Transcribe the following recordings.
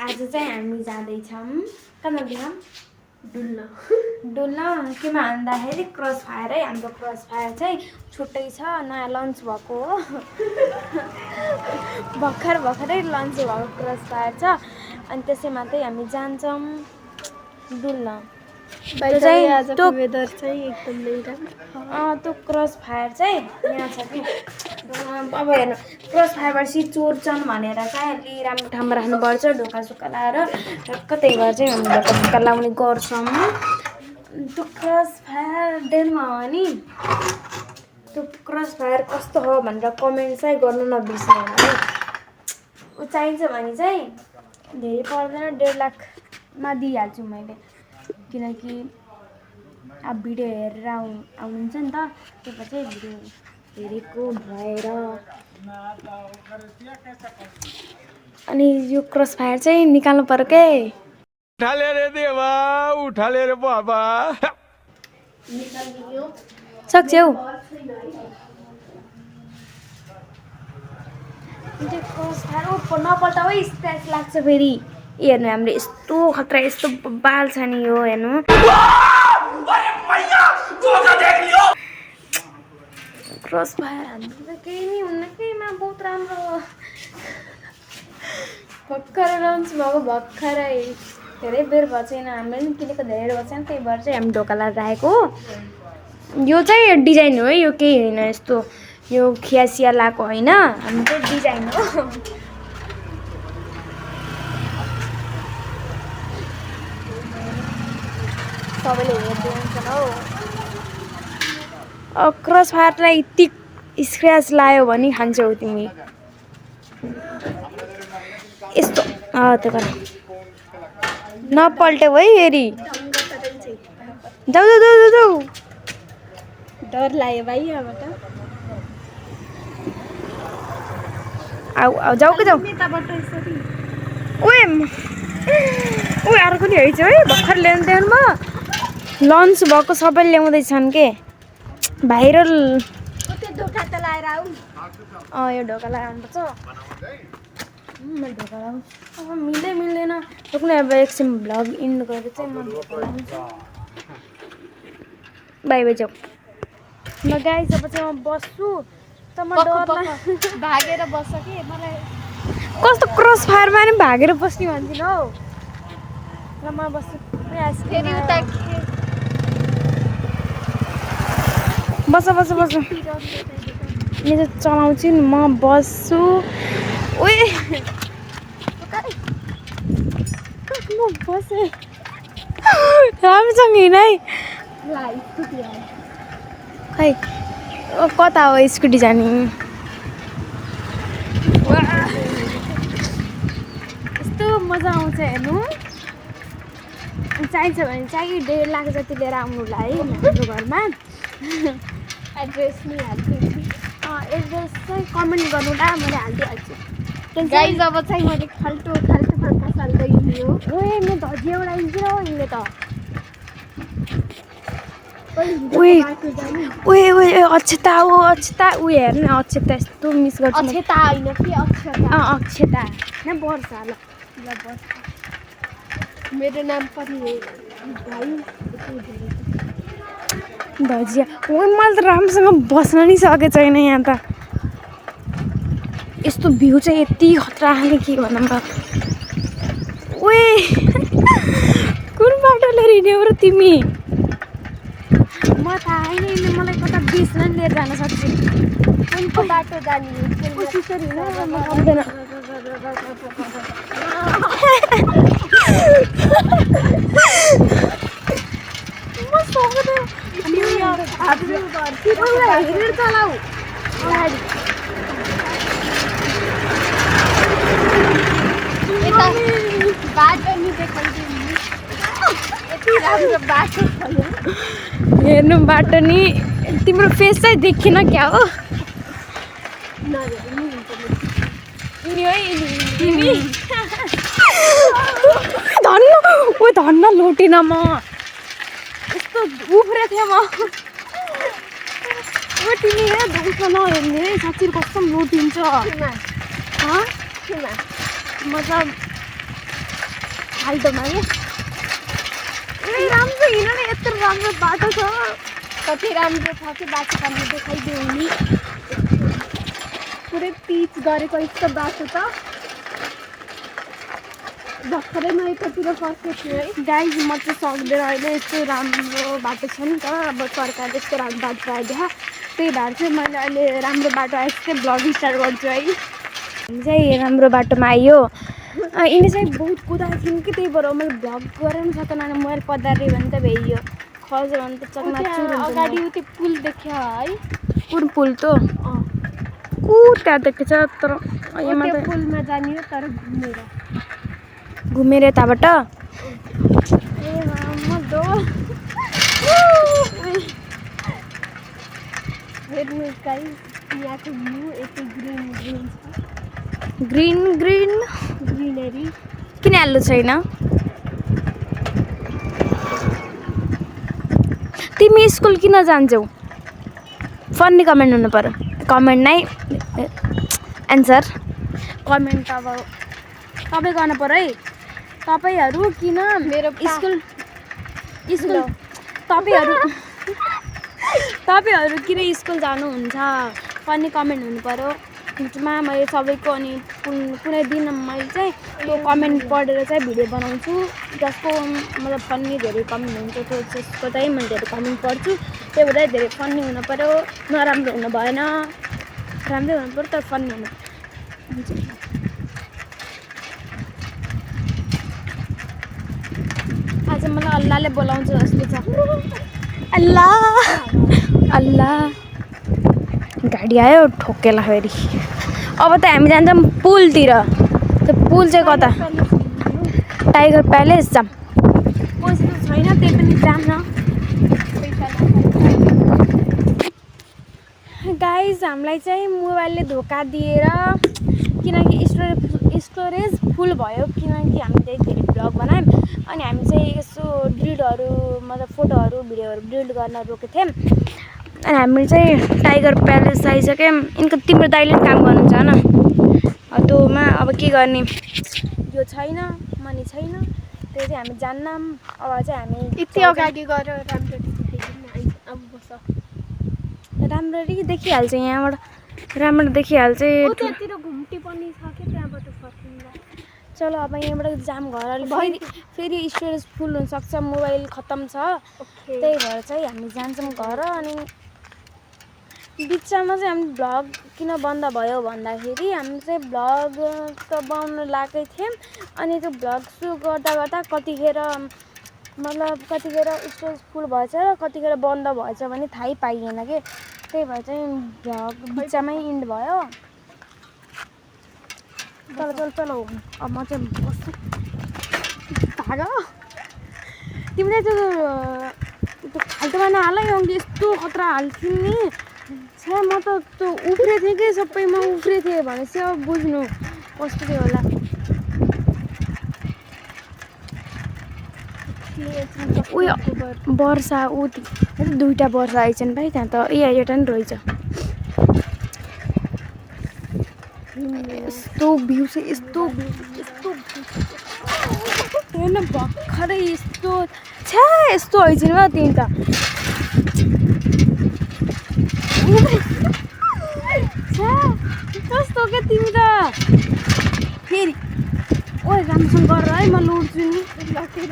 आज चाहिँ हामी जाँदैछौँ कहाँ जाँदैछौँ डुल्न केमा भन्दाखेरि क्रस फायर है। हाम्रो क्रस फायर चाहिँ छुट्टै छ, नयाँ लन्च भएको हो। भर्खरै लन्च भएको क्रस फायर छ। अनि त्यसैमा चाहिँ हामी जान्छौँ डुल्न। आजको वेदर चाहिँ एकदमै राम्रो। त्यो क्रस फायर चाहिँ यहाँ छ कि अब हेर्नु क्रस फायरबाट चोर्छन् भनेर चाहिँ अलि राम्रो ठाउँमा राख्नुपर्छ, ढोकासोका लाएर टक्क त्यही भएर चाहिँ हामी ढोका लाउने गर्छौँ। त्यो क्रस फायर डेनमा हो नि, त्यो क्रस फायर कस्तो हो भनेर कमेन्ट चाहिँ गर्नु नबिर्सिनु है। ऊ चाहिन्छ भने चाहिँ धेरै पर्दैन, 1.5 लाखमा दिइहाल्छु मैले, किनकि अब भिडियो हेरेर आउनुहुन्छ नि त, त्यही भएर चाहिँ भिडियो हेरेको भएर। अनि यो क्रस फायर चाहिँ निकाल्नु पर्यो के। उठाले रे देवा, उठाले रे बाबा। सक्छौ क्रस फायर नपल्टाऊ है, स्क्र्याच लाग्छ फेरि। हेर्नु हाम्रो यस्तो खतरा यस्तो बाल छ नि यो, हेर्नु क्रस फायर हाम्रो त केही नि हुन्न, केहीमा बहुत राम्रो हो। भर्खरै लन्च भएको, भर्खरै धेरै बेर भएको छैन, हामीले पनि किनेको धेरै भएको छैन, त्यही भएर चाहिँ हामी ढोका लाएर राखेको हो। यो चाहिँ डिजाइन हो है, यो केही होइन यस्तो यो खियासिया लगाएको होइन, हाम्रो चाहिँ डिजाइन हो। सबैले हेरिदिन्छ हौ। क्रस फायरलाई यति स्क्र्याच लायो भने खान्छौ तिमी यस्तो। त्यो गर नपल्ट्यौ है फेरि। जाऊ जाऊ जाऊ जाऊ, डर लाग्यो भाइ यहाँबाट। आऊ आऊ जाऊ के जाऊ। ओए अर्को नि है भर्खर ल्याउनुमा लन्च भएको सबै ल्याउँदैछन् के भाइरल। ढोका त लाएर आऊ। यो ढोका लगाएर आउनुपर्छ। मैले ढोका लगाउँ मिल्दैन। रोक्नु अब एकछिन भ्लग इन्ड गरेर चाहिँ म ढोका लगाउँछु। बाई बाई जाऊ। ल गाइस अब चाहिँ म बस्छु, त म भागेर बस्छ कि मलाई कस्तो क्रस फायरमा नि भागेर बस्ने भन्दिनँ हौ। ल म बस्छु फेरि उता बस यो चलाउँछु नि म बस्छु। ओए म बसेँ राम्रोसँग हिँड है। खै कता हो स्कुटी जाने। यस्तो मजा आउँछ हेर्नु। चाहिन्छ भने चाहिँ 1.5 लाख जति लिएर आउनुलाई हाम्रो घरमा। एड्रेस नि हाल्छु। एड्रेस चाहिँ कमेन्ट गर्नु ल, मैले हालिदिइहाल्छु। गाइस अब चाहिँ मैले फाल्टु साल्दै हिँड्यो। ओए म धजियाबाट आइन्छु र हिँड्ने त। ओए अक्षता हो अक्षता। ऊ हेर्नु अक्षता यस्तो मिस गर्छु। अक्षता होइन कि अक्षता। अक्षता न वर्ष ल वर्ष। मेरो नाम पनि भाइ धजिया। ओए मैले त राम्रोसँग बस्न नि सकेको छैन यहाँ त। यस्तो भ्यू चाहिँ यति खतरा खाले के भनौँ र। ओए कुन बाटो लिएर हिँड्यौ र तिमी। म थाहा होइन, मलाई कता बिचमा लिएर जान सक्छु। कुनको बाटो जाने हेरेर चलाऊ। बाटो नि देखाइदिनु। यति राम्रो बाटो छ हेर्नु बाटो नि। तिम्रो फेस चाहिँ देखिन क्या हो। धन्न लोटिन म। यस्तो उफ्रे थिएँ म। तिमी धोका नहेर्ने है, साँच्ची कस्तो लोटिन्छ। मतलब खाल्टोमा के राम्रो हिँड न यत्रो राम्रो बाटो छ कति राम्रो छ कि बाटो पनि देखाइदियो नि पुरै पिच गरेको यस्तो बाटो त भर्खरै म यतातिर फर्केको छु है गाइस म चाहिँ सक्दैन अहिले यस्तो राम्रो बाटो छ नि त अब सरकारले यस्तो राम्रो बाटो आइदियो त्यही भएर चाहिँ मैले अहिले राम्रो बाटो आएपछि चाहिँ ब्लग स्टार्ट गर्छु है हामी चाहिँ राम्रो बाटोमा आयो यिनी चाहिँ बहुत कुदाएको थियौँ कि त्यही भएर मैले भ्लग गरेर पनि सकेन अनि मैले पदार्यो भने त भइयो खल्यो भने त चकनाचुर हुन्छ अगाडि त्यो पुल देख्यो है कुन पुल त त्यहाँ देखेछ तर यहाँ त्यो पुलमा जाने हो तर घुमेर यताबाट ए मजो हेर्नुहोस् गाइस यहाँको भ्यू यति ग्रिन ग्रिन छ ग्रिन ग्रिन ग्रिनरी किन हाल्नु छैन तिमी स्कुल किन जान्छौ फन्नी कमेन्ट हुनु पर्यो कमेन्ट नै एन्सर कमेन्ट अब तपाईँ गर्नु पर्यो है तपाईँहरू किन मेरो स्कुल स्कुल तपाईँहरू किन स्कुल जानुहुन्छ फन्नी कमेन्ट हुनु पर्यो मा मैले सबैको अनि कुनै दिन मैले चाहिँ त्यो कमेन्ट पढेर चाहिँ भिडियो बनाउँछु जसको मतलब फन्नी धेरै कमेन्ट हुन्छ त्यसको चाहिँ मैले धेरै कमेन्ट पढ्छु त्यही भएर धेरै फन्नी हुनु पऱ्यो नराम्रो हुनु भएन राम्रै हुनु पऱ्यो तर फन्नी हुनु हुन्छ आज मलाई अल्लाहले बोलाउँछ जस्तो छ अल्लाह अल्लाह गाडी आयो ठोकेला फेरि अब त हामी जान्छौँ पुलतिर त्यो पुल चाहिँ कता टाइगर प्यालेस जाऊँ पैसा त छैन त्यही पनि जाऊँ न गाइज हामीलाई चाहिँ मोबाइलले धोका दिएर किनकि स्टोरेज फुल भयो किनकि हामीले धेरै ब्लग बनायौँ अनि हामी चाहिँ यसो डिलिटहरू मतलब फोटोहरू भिडियोहरू डिलिट गर्न रोकेको थियौँ अनि हामीले चाहिँ टाइगर प्यालेस आइसक्यौँ यिनको तिम्रो दाइले पनि काम गर्नुहुन्छ होइन त्योमा अब के गर्ने यो छैन मनी छैन त्यो चाहिँ हामी जान्नौँ अब चाहिँ हामी यति अगाडि गएर राम्ररी देखिहाल्छ यहाँबाट राम्रो देखिहाल्छ त्यतिर घुम्टी पनि छ कि त्यहाँबाट फर्किँदा चलो अब यहाँबाट जाम घर फेरि स्टोरेज फुल हुनसक्छ मोबाइल खत्तम छ त्यही भएर चाहिँ हामी जान्छौँ घर अनि बिचमा चाहिँ हामी भ्लग किन बन्द भयो भन्दाखेरि हामी चाहिँ भ्लग त बनाउनु लागेकै थियौँ अनि त्यो भ्लग सुरु गर्दा गर्दा कतिखेर मतलब कतिखेर स्टोरेज फुल भएछ र कतिखेर बन्द भएछ भने थाहै पाइएन कि त्यही भएर चाहिँ भ्लग बिचमै इन्ड भयो चलो चलो चलो अब म चाहिँ बस्छु भाग तिमीले त्यो खाल्टोमा नहाल यस्तो खतरा हाल्थ्यौ नि छ्या म त त्यो उफ्रे थिएँ कि सबैमा उफ्रे थिएँ भनेपछि अब बुझ्नु कस्तो थियो होला उयो वर्षा दुईवटा वर्षा आइछन् भाइ त्यहाँ त एउटा नि रहेछ यस्तो भ्यू चाहिँ यस्तो हेर्न भर्खरै यस्तो छ्या यस्तो हैछन् वा तिमी त छ्या कस्तो क्या तिमी त फेरि ओ राम्रोसँग गर है म लुट्छु नि लटेर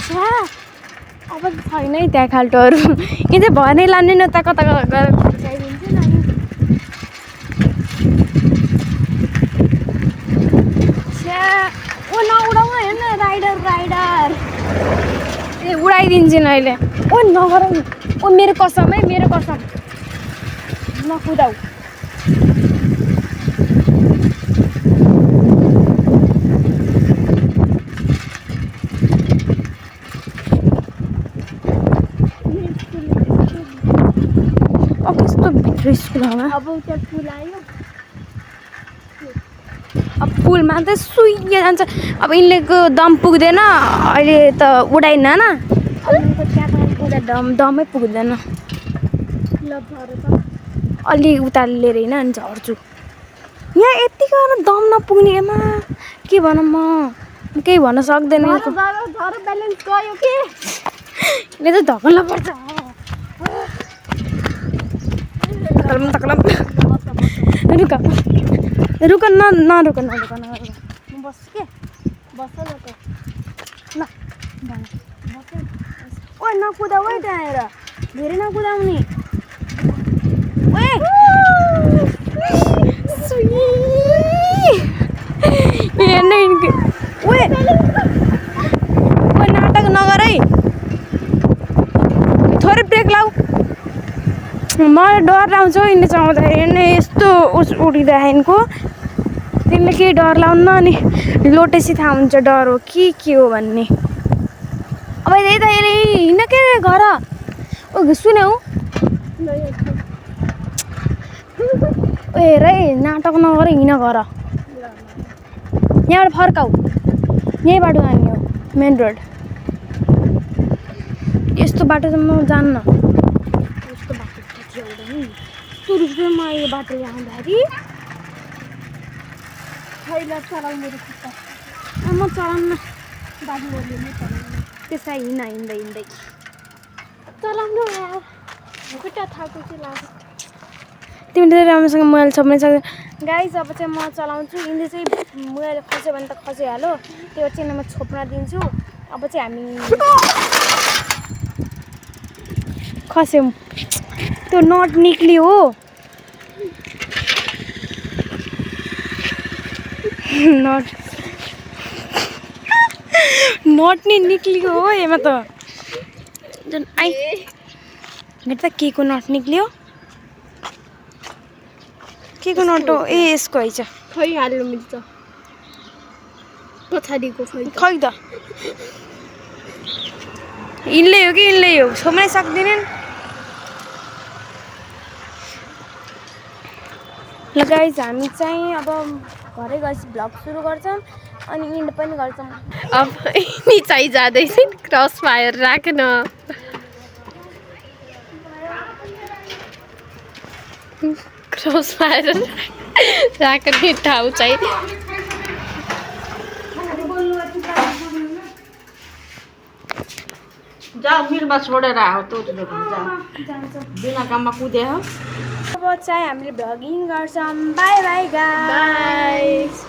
छ्या अब छैन है त्यहाँ खाल्टोहरू यो चाहिँ भएनै लाने न त कता गएर फर्काइदिन्छु नि छ्या ओ नउडाउन हेर्न राइडर राइडर ए उडाइदिन्छु नि अहिले ओ नगर ओ मेरो कसम है मेरो कसम नकुदाऊ स्कुल अब त्यो पुल आयो अब पुलमा त सुइया जान्छ अब यिनलेको दम पुग्दैन अहिले त उडाइन न अब त्यहाँ उडा दमै पुग्दैन ल भर त अलि उता लिएर होइन अनि झर्छु यहाँ यतिको दम नपुग्ने एमा के भनौँ म केही भन्न सक्दैन यसको ब्यालेन्स गयो कि यसले चाहिँ धकल्न पर्छ रुक रुक नरुक म बस्छु के बस्छ न त ल ओ नकुदा ओ त्यहाँ हेर धेरै नकुदाउने नाटक नगर है थोरै ब्रेक लाऊ मलाई डर लाउँछ हौ यिनले चलाउँदाखेरि नै यस्तो उडिँदाखेरिको तिमीले केही डर लाउनु अनि लोटेसी थाहा हुन्छ डर हो के हो भन्ने अब यही त हिँड के घर ओ सुन्यौ ओ हेर है नाटक नगर हिँड घर यहाँबाट फर्काऊ यही बाटो जाने हो मेन रोड यस्तो बाटो त म जान्न यस्तो बाटो त आउँदैन तुरुसमा यो बाटो आउँदाखेरि खैला चलाउ मेरो खुट्टा म चलाउन बाबुहरूले नै चलाउनु त्यसै हिँड्दै चलाउनु यार खुट्टा थाको चाहिँ लाग्छ तिमीले राम्रोसँग मोबाइल छोप्नै सक्दैन गाइस अब चाहिँ म चलाउँछु यिनले चाहिँ मोबाइल खस्यो भने त खसिहाल्यो त्यो चाहिँ म छोप्न दिन्छु अब चाहिँ हामी खस्यौँ त्यो नट निक्लियो हो नट नि निक्लियो हो यसमा त झन् आई हेर त के को नट निक्लियो के को नट हो ए यसको हैछ खै हाल्नु मिल्छ पछाडिको खै त यिनले हो कि यिनले हो छोप्नै सक्दैनन् ल गाइस हामी चाहिँ अब घरै गएपछि भ्लग सुरु गर्छौँ अनि इन्ड पनि गर्छौँ अब नि चाहिँ जाँदैछ क्रस फायर राख्न क्रस फायर राख्ने ठाउँ चाहिँ जाऊ मिलमा छोडेर आऊ त बिना काममा कुदे हो अब चाहिँ हामीले भ्लगिङ गर्छौँ बाई बाई गाइस